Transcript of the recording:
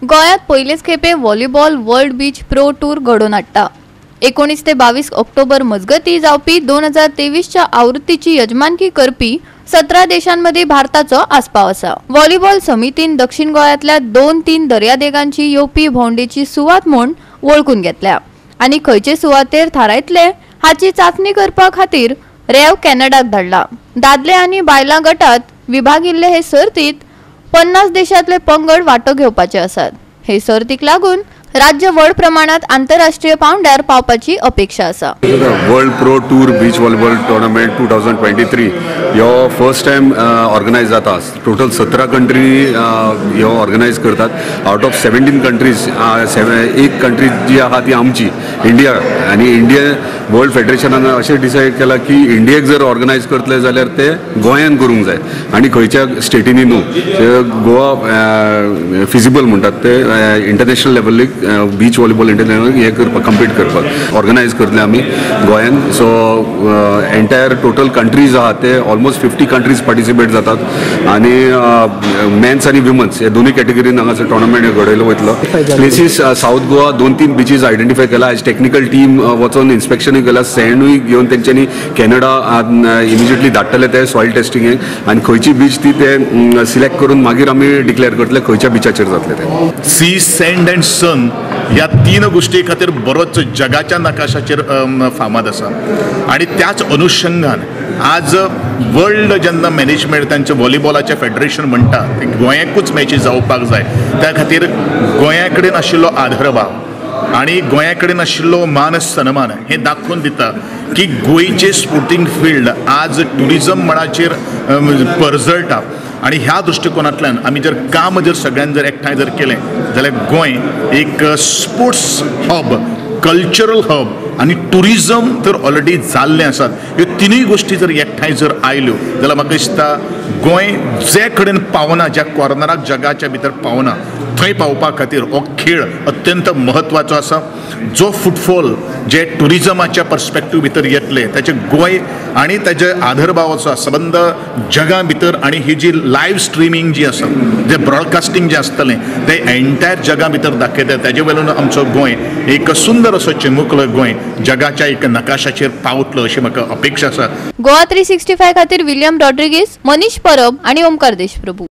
गोंयांत पयलेच खेपे volleyball world beach pro tour घडोवन हाडटा. 19 ते 22 ऑक्टोबर मजगती जावपी 2023च्या आवृत्तीची यजमानकी करपी 17 देशांमध्ये भारताचो आस्पाव आसा. व्हॉलीबॉल समितीन दक्षिण गोंयांतल्या 2-3 दर्यादेगांची येवपी भोंवडेची सुवात म्हूण वळखून घेतल्या आनी खंयचे सुवातेर थारायतले हाची चांचणी करपा खातीर रेव कॅनडाक धाडला. दादले आनी बायलां गटात विभागिल्ले हे सर्तीत 50 देशांतले पंगड वांटो घेवपाचे आसात. हे सर्तीक लागून राज्य व्हड प्रमाणात आंतरराष्ट्रीय पावंड्यार पावपाची अपेक्षा आसा. World pro tour beach volleyball tournament 2023 ह्यो फर्स्ट टायम ऑर्गनायज जाता. टोटल 17 कंट्री ह्यो ऑर्गनायज करतात. आउट ऑफ 17 कंट्रीज एक कंट्री जी आहा ती आमची इंडिया, आनी इंडिया वर्ल्ड फेडरेशनान अशें डिसायड केलां की इंडियेक जर ऑर्गनायज करतले जाल्यार ते गोंयान करूंक जाय आनी खंयच्या स्टेटींनी न्हू. गोवा फिजिबल म्हणटात ते इंटरनॅशनल लेवलीक बीच व्हॉलीबॉल इंटरनॅशनल हे करपाक कम्पीट करपाक ऑर्गनायज करतले आमी गोंयान. सो एंटायर टोटल कंट्रीज आहा ते ऑलमोस्ट 50 कंट्रीज पार्टिसिपेट जातात आनी मेन्स आनी विमन्स हे दोनूय कॅटेगरीन हांगासर टोर्नामेंट घडयलो वयतलो. Places south Goa 2-3 beaches identify केला. आयज टेक्निकल टीम वचोन इन्स्पेक्शनूय केला. सँडूय घेवन तेंच्यांनी कॅनडा इमिजिएटली धाडटले ते सॉयल टेस्टिंगेक आनी खंयची बीच ती ते सिलेक्ट करून मागीर आमी डिक्लेअर करतले खंयच्या बिचाचेर जातले ते. सी, सँड अँड सन ह्या 3 गोष्टी खातीर बरोच जगाच्या नकाशाचेर फामाद आसा आनी त्याच अनुशंगान आज वर्ल्ड जेन्ना मॅनेजमेंट तांचें व्हॉलीबॉलाचें फेडरेशन म्हणटा गोंयाकूच मॅची जावपाक जाय, त्या खातीर गोंया कडेन आशिल्लो आदरभाव आनी गोंया कडेन आशिल्लो मान सन्मान हें दाखोवन दिता की गोंयचें स्पोर्टींग फिल्ड आज ट्युरिजम मळाचेर परजळटा. आनी ह्या दृश्टिकोनांतल्यान आमी जर काम जर सगळ्यान जर एकठांय जर केलें जाल्यार गोंय एक स्पोर्ट्स हब, कल्चरल हब आनी ट्युरिजम तर ऑलरेडी जाल्लें आसात. ह्यो तिनूय गोश्टी जर एकठांय जर आयल्यो जाल्यार म्हाका दिसता गोंय जे कडेन पावना, ज्या कॉर्नराक जगाच्या भितर पावना थंय पावपा खातीर हो खेळ अत्यंत म्हत्वाचो आसा. जो फुटफॉल जे ट्युरिजमाच्या पर्सपेक्टीव भितर येतले ताचे गोंय आनी ताजे आदरभावाचो संबंद जगा भितर आनी ही जी लायव्ह स्ट्रिमींग जी आसा, जे ब्रॉडकास्टींग जें आसतलें तें एंटायर जगा भितर दाखयता. ताजे वयल्यान आमचो गोंय एक सुंदर असो चिमुकलो गोंय जगाच्या एक नकाशाचेर पावतलो अशी म्हाका अपेक्षा आसा. गोवा 365 खातीर विलियम रॉड्रिगीस, मनीष परब आनी ओमकार देशप्रभू.